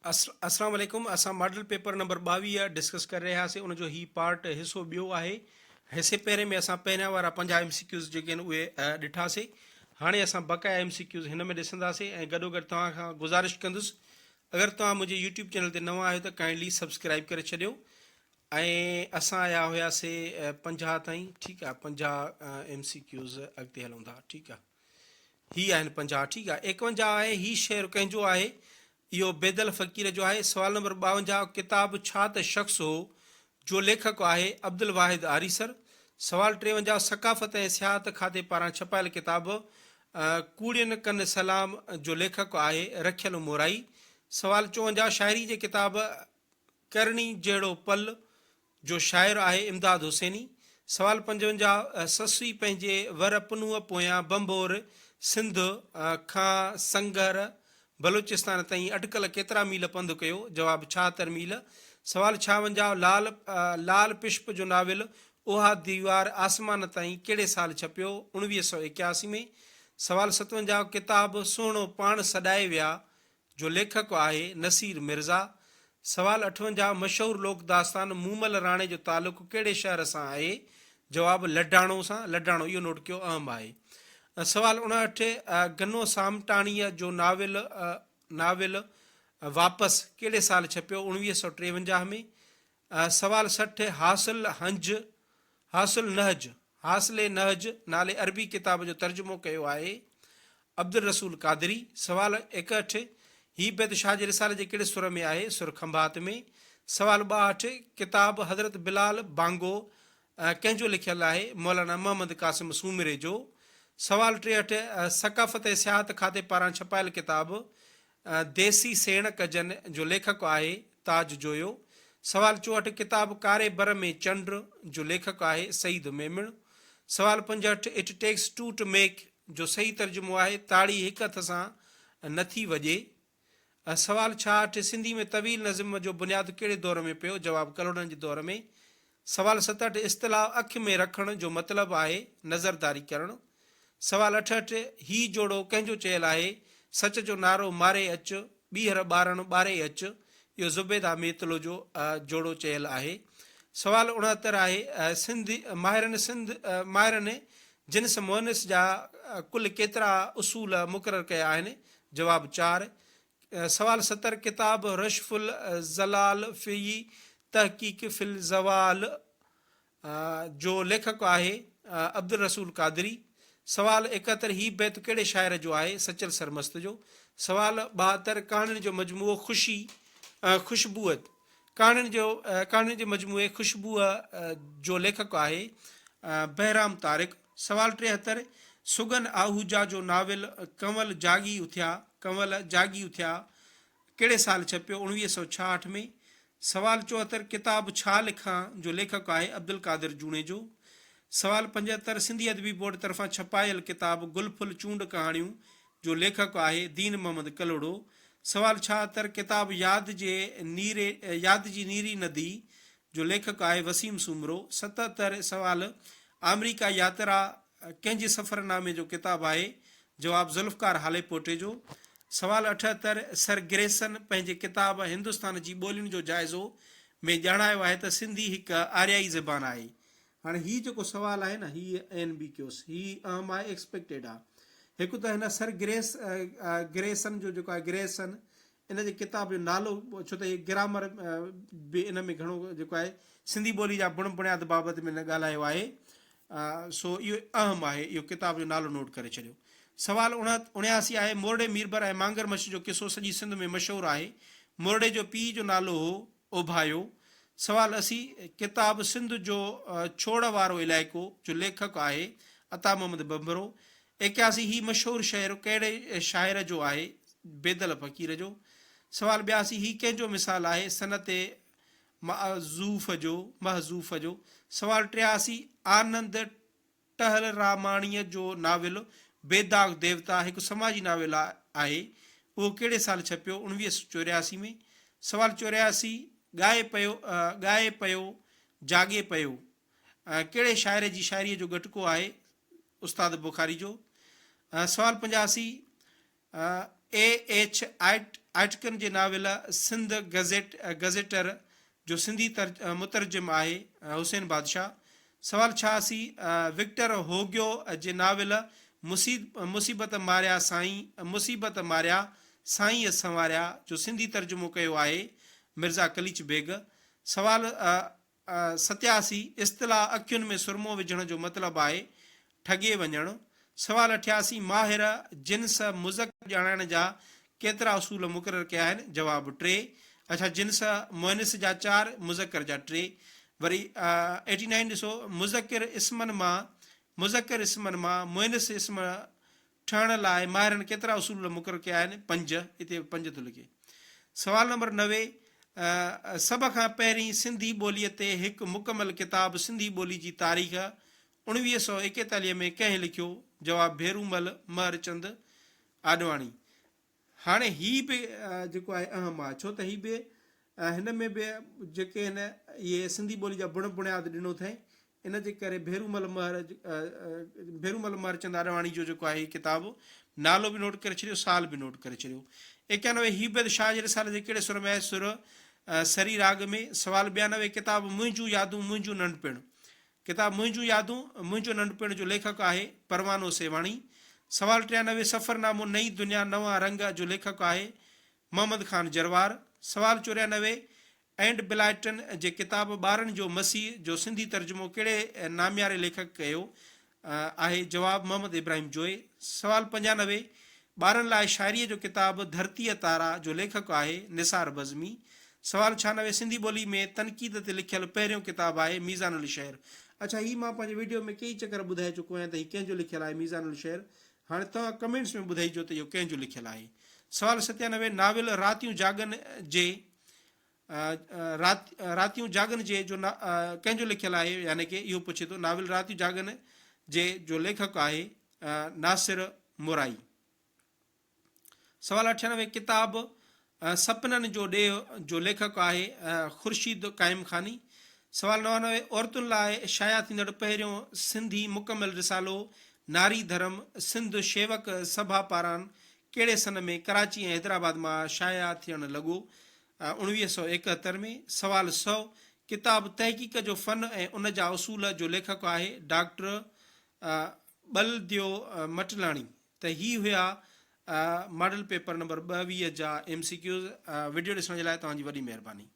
اسلام عليڪم اسان ماڊل پيپر نمبر 22 ڊسڪس ڪري رهيا هئاسين ان جو هي پارٽ حصو ٻيو آهي حصي پهرين ۾ اسان پهريان وارا 50 ايم سي ڪيوز جيڪي آهن اهي ڏٺاسين هاڻي اسان بقايا ايم سي ڪيوز هن ۾ ڏسنداسين ۽ گڏو گڏ توهان کان گذارش ڪندس اگر توهان منهنجي يوٽيوب چينل تي نوان آهيو ته ڪائنڊلي سبسڪرائب ڪري ڇڏيو ۽ اسان آيا هياسي 50 تائين ٺيڪ آهي 50 ايم سي ڪيوز اڳتي هلون ٿا ٺيڪ آهي هي آهن 50 ٺيڪ آهي 51 آهي هي شعر ڪنهن جو آهي اهو بيدل فقير جو آهي سوال نمبر 52 ڪتاب ڇا ته شخص هو جو ليکڪ آهي عبدالواحد آريسر سوال 53 ثقافت ۽ سياحت کاتي پاران ڇپايل ڪتاب ڪوڙين ڪن سلام جو ليکڪ آهي رکيل مورائي سوال 54 شاعري جي ڪتاب ڪرڻي جهڙو پل جو شاعر آهي امداد حسيني. سوال 55 سسئي پنهنجي ور پنهونء پويان ڀنڀور، سنڌ، کان سنگهر، بلوچستان، تائين اٽڪل ڪيترا ميل پنڌ ڪيو؟ جواب 76 ميل. سوال 56 لال لال پشپ جو ناول اها ديوار آسمان تائين ڪهڙي سال ڇپيو؟ 1981 ۾. سوال 57 ڪتاب سهڻو پاڻ سڏائي ويا جو ليکڪ آهي نصير مرزا. سوال 58 مشهور لوڪ داستان مومل راڻي جو تعلق ڪهڙي شهر سان آهي؟ جواب لڊاڻو سان، لڊاڻو اهو نوٽ ڪيو اهم آهي. سوال 59 گنو سامٽاڻيء جو ناول ناول واپس ڪهڙي سال ڇپيو؟ 1953 ۾. سوال 60 حاصل هنج حاصل نهج حاصل نهج نالي عربي ڪتاب جو ترجمو ڪيو آهي عبدالرسول قادري. سوال 61 هي بيت شاهه جي رسالي جي ڪهڙي سر ۾ آهي؟ سر کنڀات ۾. سوال 62 ڪتاب حضرت بلال بانگو ڪنهن جو لکيل آهي؟ مولانا محمد قاسم سومري جو. سوال 63 ثقافت ۽ سياحت کاتي پاران ڇپايل ڪتاب ديسي سيڻ ڪجن جو ليکڪ آهي تاج جويو. سوال 64 ڪتاب ڪاري بر ۾ چنڊ جو ليکڪ آهي سعيد ميمڻ. سوال 65 it takes two to make جو صحيح ترجمو آهي تاڙي هڪ هٿ سان نه ٿي وڄي. سوال 66 سنڌي ۾ طويل نظم جو بنياد ڪهڙي دور ۾ پيو؟ جواب ڪلهوڙن جي دور ۾. سوال 67 اصطلاح اک ۾ رکڻ جو مطلب آهي نظرداري ڪرڻ. سوال 68 هي جوڙو ڪنهن جو چيل آهي؟ سچ جو نعرو ماري اچ، ٻيهر ٻارڻ ٻاري اچ. اهو زبيده ميتلو جو جوڙو چيل آهي. سوال 69 آهي سنڌ ماهرن سنڌ ماهرن جنس مؤنث جا ڪل ڪيترا اصول مقرر ڪيا آهن؟ جواب چار. سوال 70 ڪتاب رشف الضلال في تحقيق في الزوال جو ليکڪ آهي عبدالرسول قادري. سوال 71 هي بيت ڪهڙي شاعر جو آهي؟ سچل سرمست جو. سوال 72 ڪهاڻين جو مجموعو خوشي خوشبوء ڪهاڻين جو ڪهاڻين جي مجموعي خوشبوء جو ليکڪ آهي بهرام طارق. سوال 73 سگن آهوجا جو ناول ڪنول جاڳي اٿيا ڪنول جاڳي اٿيا ڪهڙي سال ڇپيو؟ 1966 ۾. سوال 74 ڪتاب ڇا لکان جو ليکڪ آهي عبدالقادر جوڻيجو. سوال 75 سنڌي ادبي بورڊ طرفان ڇپايل ڪتاب گل ڦل چونڊ ڪهاڻيون جو ليکڪ آهي دين محمد ڪلهوڙو. سوال 76 ڪتاب ياد جي نيري ياد جي نيري ندي جو ليکڪ آهي وسيم سومرو. 77 سوال آمريڪا ياترا ڪنهن جي سفرنامي جو ڪتاب آهي؟ جواب ذوالفقار هاليپوٽي جو. سوال 78 سر گريسن پنهنجي ڪتاب هندستان جي ٻولين جو جائزو ۾ ڄاڻايو آهي ته سنڌي هڪ آريائي زبان آهي. هاڻي هي جيڪو سوال آهي نه هي اين بي ڪيوس هي اهم آهي ايڪسپيڪٽيڊ آهي. هڪ ته هن سر گريس گريسن جو جيڪو آهي گريسن ان جي ڪتاب جو نالو ڇو ته هي گرامر به ان ۾ گهڻو جيڪو آهي سنڌي ٻولي جا بڻ بڻياد بابت ۾ هن ڳالهايو آهي سو اهو اهم آهي اهو ڪتاب جو نالو نوٽ ڪري ڇڏيو. سوال 79 آهي مورڙي ميربر ۽ مانگر مڇ جو قصو سڄي سنڌ ۾ مشهور آهي مورڙي جو پيء جو نالو هو اوڀايو. سوال 80 ڪتاب سنڌ جو ڇوڙ وارو علائقو جو ليکڪ آهي عطا محمد ڀنڀرو. 81 هي مشهور شعر ڪهڙي شاعر جو آهي؟ بيدل فقير جو. سوال 82 هي ڪنهن جو مثال آهي؟ صنعت معزوف جو، محذوف جو. سوال 83 آنند ٽهلراماڻيء جو ناول بي داغ ديوتا هڪ سماجي ناول آهي، اهو ڪهڙي سال ڇپيو؟ 1984 ۾. سوال 84 ڳائي پيو ڳائي پيو جاڳي پيو ڪهڙي شاعر جي شاعريء جو ڳٽڪو آهي؟ استاد بخاري جو. سوال 85. اي ايڇ آئٽڪن جي ناول سنڌ گزيٽ گزيٽر جو سنڌي مترجم آهي حسين بادشاهه. سوال 86، وڪٽر هوگيو جي ناول مصيبت ماريا سائين مصيبت ماريا سائينء سنواريا جو سنڌي ترجمو ڪيو آهي مرزا قليچ بيگ. سوال 87، اصطلاح اکين ۾ سرمو وجهڻ جو مطلب آهي ٺڳي وڃڻ. سوال 88، ماهر جنس مذڪر ڄاڻائڻ جا ڪيترا اصول مقرر ڪيا آهن؟ جواب، ٽي. اڇا جنس مؤنث جا چار، مذڪر جا ٽي. وري 89 ڏسو، مذڪر اسمن مان مذڪر اسمن مان مؤنث اسم ٺهڻ لاء ماهرن ڪيترا اصول مقرر ڪيا آهن؟ پنج، هتي پنج ٿو لکي. سوال نمبر 90، سڀ کان پهرين سنڌي ٻوليء تي هڪ مڪمل ڪتاب سنڌي ٻولي جي تاريخ 1941 ۾ ڪنهن لکيو؟ جواب، ڀيرومل مهرچند آڏواڻي. هاڻي هي به جيڪو آهي اهم آهي ڇو ته هي به هن ۾ به جيڪي هن اهي سنڌي ٻولي جا بڻ بڻياد ڏنو اٿائين ان جي ڪري ڀيرومل مهر ڀيرومل مهرچند آڏواڻي جو جيڪو آهي هي ڪتاب نالو به نوٽ ڪري ڇڏيو سال به نوٽ ڪري ڇڏيو. 91 هي بيت شاهه جي رسالي جي ڪهڙي سر ۾ آهي؟ سر سري راڳ ۾. سوال 92 ڪتاب منهنجون يادون منهنجون ننڍپڻ ڪتاب منهنجون يادون منهنجو ننڍپڻ جو ليکڪ آهي پروانو سيوهاڻي. سوال 93 سفرنامو نئين دنيا نوان رنگ جو ليکڪ آهي محمد خان جروار. سوال 94 اينڊ بلائٽن جي ڪتاب ٻارن جو مسيح جو سنڌي ترجمو ڪهڙي نامياري ليکڪ ڪيو آهي؟ جواب، محمد ابراهيم جوئي. سوال 95 ٻارن لاء شاعريء جو ڪتاب ڌرتيء تارا جو ليکڪ آهي نثار بزمي. سوال 96 سنڌي ٻولي ۾ تنقيد تي لکيل پهريون ڪتاب آهي ميزان الشعر. اڇا هي مان پنهنجي وڊيو ۾ ڪيئي چڪر ٻڌائي چڪو آهيان ته هي ڪنهن جو لکيل آهي ميزان الشعر. هاڻي توهان ڪمينٽس ۾ ٻڌائجو ته اهو ڪنهن جو لکيل آهي. سوال 97 ناول راتيون جاڳن جي رات راتيون جاڳن جي جو ڪنهن جو لکيل آهي يعني ڪي اهو پڇي ٿو ناول راتيون جاڳن جي جو ليکڪ آهي ناصر مورائي. سوال 98 ڪتاب سپنن جو ڏيهه جو ليکڪ آهي خورشيد قائم خاني. سوال 99 عورتن لاء شايع ٿيندڙ پهريون سنڌي مڪمل رسالو ناري ڌرم سنڌ شيوڪ سڀا پاران ڪهڙي سن ۾ ڪراچي ۽ حيدرآباد مان شايع ٿيڻ لڳو؟ 1971 ۾. سوال 100 ڪتاب تحقيق جو فن ۽ ان جا اصول جو ليکڪ آهي ڊاڪٽر ٻلديو مٽلاڻي. ته هي هيا ماڊل پيپر نمبر 22 جا ايم سي ڪيوز. وڊيو ڏسڻ جي لاء توهان جي وڏي مهرباني.